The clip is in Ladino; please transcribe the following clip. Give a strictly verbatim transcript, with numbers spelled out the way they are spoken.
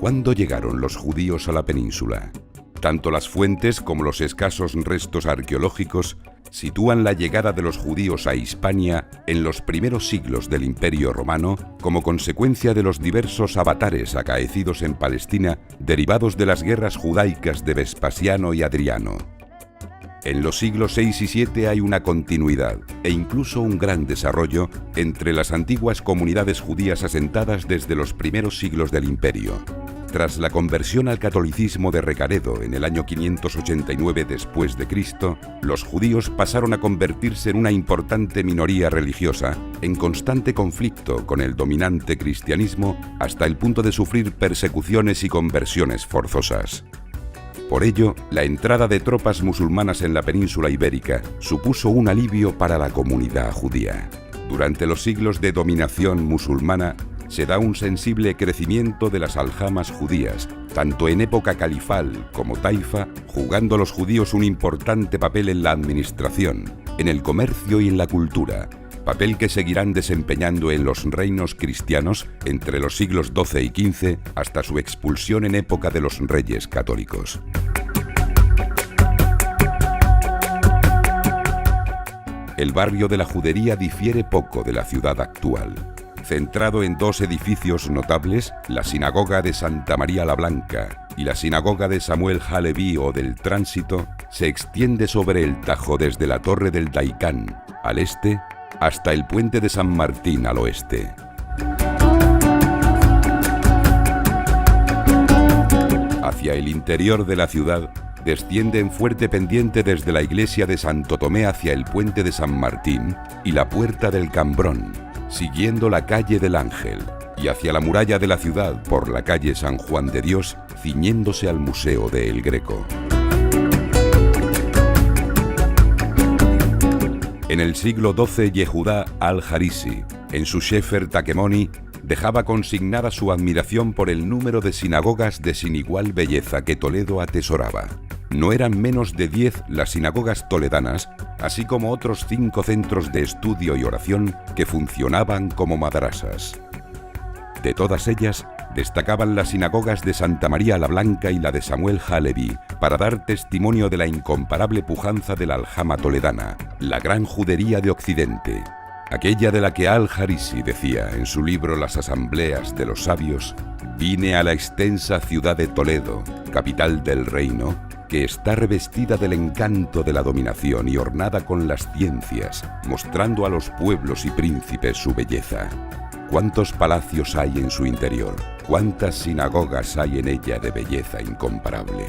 ¿Cuándo llegaron los judíos a la península? Tanto las fuentes como los escasos restos arqueológicos sitúan la llegada de los judíos a Hispania en los primeros siglos del Imperio Romano como consecuencia de los diversos avatares acaecidos en Palestina derivados de las guerras judaicas de Vespasiano y Adriano. En los siglos seis y siete hay una continuidad e incluso un gran desarrollo entre las antiguas comunidades judías asentadas desde los primeros siglos del Imperio. Tras la conversión al catolicismo de Recaredo en el año quinientos ochenta y nueve después de Cristo, los judíos pasaron a convertirse en una importante minoría religiosa, en constante conflicto con el dominante cristianismo, hasta el punto de sufrir persecuciones y conversiones forzosas. Por ello, la entrada de tropas musulmanas en la península ibérica supuso un alivio para la comunidad judía. Durante los siglos de dominación musulmana, se da un sensible crecimiento de las aljamas judías, tanto en época califal como taifa, jugando los judíos un importante papel en la administración, en el comercio y en la cultura, papel que seguirán desempeñando en los reinos cristianos entre los siglos doce y quince hasta su expulsión en época de los reyes católicos. El barrio de la judería difiere poco de la ciudad actual. Centrado en dos edificios notables, la sinagoga de Santa María la Blanca y la sinagoga de Samuel Haleví o del Tránsito, se extiende sobre el Tajo desde la Torre del Daikán, al este, hasta el puente de San Martín, al oeste. Hacia el interior de la ciudad, desciende en fuerte pendiente desde la iglesia de Santo Tomé hacia el puente de San Martín y la Puerta del Cambrón, siguiendo la calle del Ángel, y hacia la muralla de la ciudad por la calle San Juan de Dios, ciñéndose al Museo de El Greco. En el siglo doce, Yehudá al-Harisi, en su Sefer Takemoni, dejaba consignada su admiración por el número de sinagogas de sin igual belleza que Toledo atesoraba. No eran menos de diez las sinagogas toledanas, así como otros cinco centros de estudio y oración que funcionaban como madrasas. De todas ellas, destacaban las sinagogas de Santa María la Blanca y la de Samuel Haleví, para dar testimonio de la incomparable pujanza de la aljama toledana, la gran judería de Occidente, aquella de la que al-Harisi decía en su libro Las asambleas de los sabios: "Vine a la extensa ciudad de Toledo, capital del reino, que está revestida del encanto de la dominación y ornada con las ciencias, mostrando a los pueblos y príncipes su belleza". ¿Cuántos palacios hay en su interior? ¿Cuántas sinagogas hay en ella de belleza incomparable?